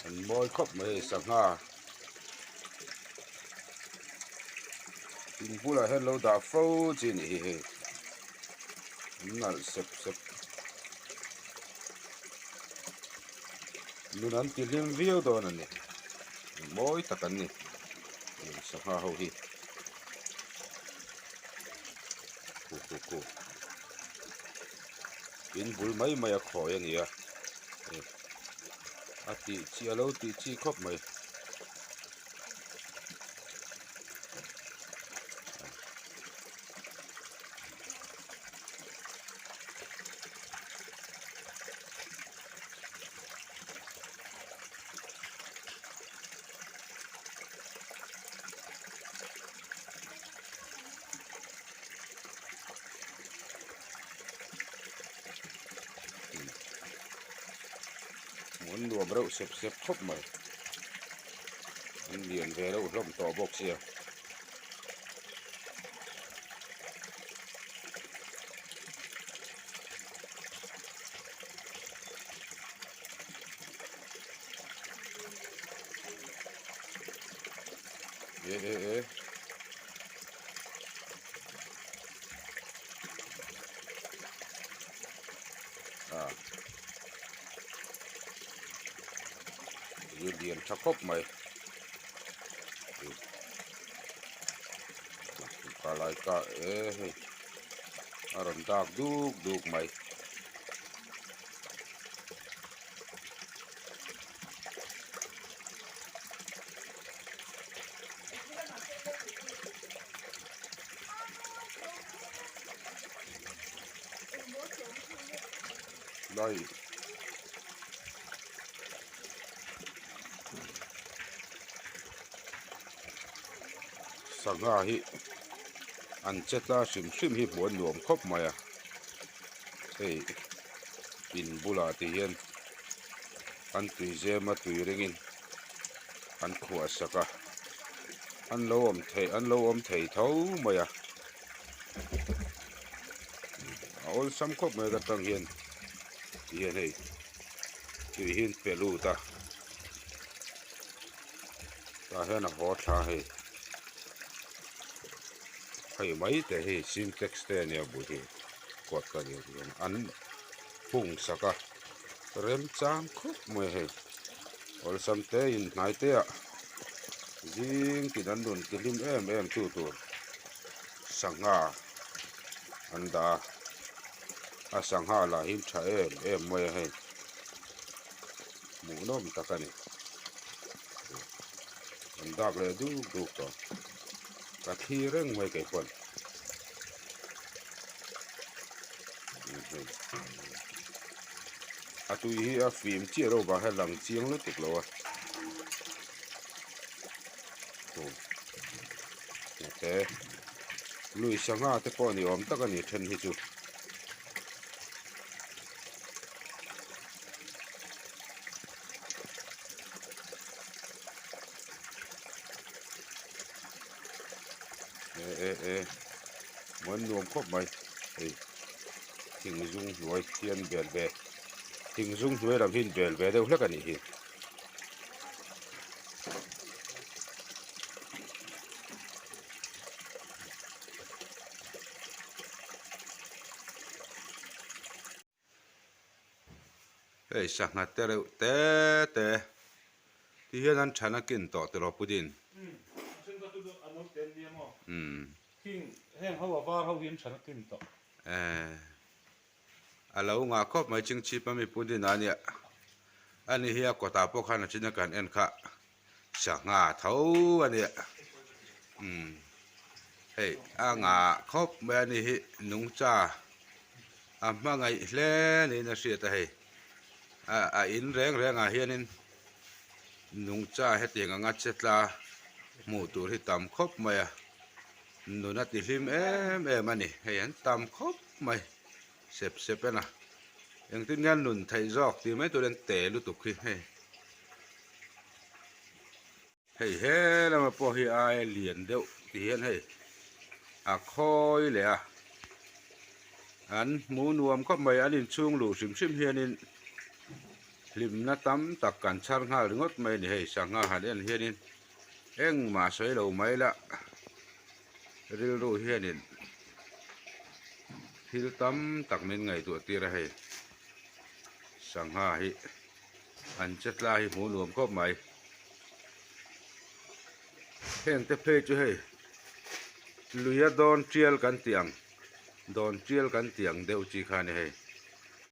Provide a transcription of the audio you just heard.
An mawi khawp mai hei sangha in bulah hian lo dah fo chi a nih hi hei an nalh sep sep nun an ti hlim viau dawn a ni mawi tak an ni sangha ho hi khu khu khu. In bul mai mai a khawi a ni a a tih chi a lo tih chi khawp mai. Hmuh an nuam reuh sep sep khawp mai an lian ve reuh hlawm tawh bawk sia. E e e. A lian tha khawp mai kalai ka e hei a rawn dak duk duk mai. Lai sangha hi an che tla hrim hrim hi hmuh a nuam khawp mai a hei in bulah te hian an tui zem a tui ringin an khuah sak a an lo awm thei an lo awm thei tho mai a a awlsam khawp mai ka tang hian ti hian hei tui hi an pe lut a tah hian a haw thla a hei hei mai te hi sintex te ania bul hi kawt ka nia ti hian an hung sak a. Remchang khawp mai hei awlsam te in hnai te ah zing tin an rawn ti hlim em em tu tur sangha an dah a a sangha lah hi tha em em mai a hei hmuhnawm tak a ni an dak leh duk duk tawh ka thlir reng mai kei pawn. A tui hi a fim chiah lo vang hian lang chiang lutuk lo a te lui sangha te pawh ni awm tak a ni then hi chu. E e e hmuh an nuam khawp mai hei thing zum hnuai hian bel ve thing zum hnuai lam hi in bel ve deuh hlek a nih hi. Hei sangha te reuh te te ti hian an than a kin tawh tiraw pudin. A lo ngah khawp mai chingchip a mi pudin a nia ani hi a kawtah pawh khan a then a kan en kha sangha tho a nia hei a ngah khawp mai a ni hi nungcha. A hmangaih hle niin a hriat a hei a in reng reng ah hianin nungcha hetiang anga che tla hmuh tur hi tam khawp mai a nun a ti hlim em em a ni hei an tam khawp mai sep sep en a engtin nge an nun theih zawk tih mai turin an te lutuk hi hei. Hei he lama pawh hi ai lian deuh ti hian hei a khawi leh a an hmuh nuam khawp mai an inchhung luh hrim hrim hianin Hlimna tam tak kan chhar nghal ringawt mai a ni hei sangha han en hianin engmah sawi lo mai la rilru hianin thil tam tak min ngaihtuah tir a hei sangha hi an che tla hi hmuh nuam khawp mai heng te phei chu hei luia dawn tial kan tih ang dawn tial kan tih ang deuh chi kha a ni hei.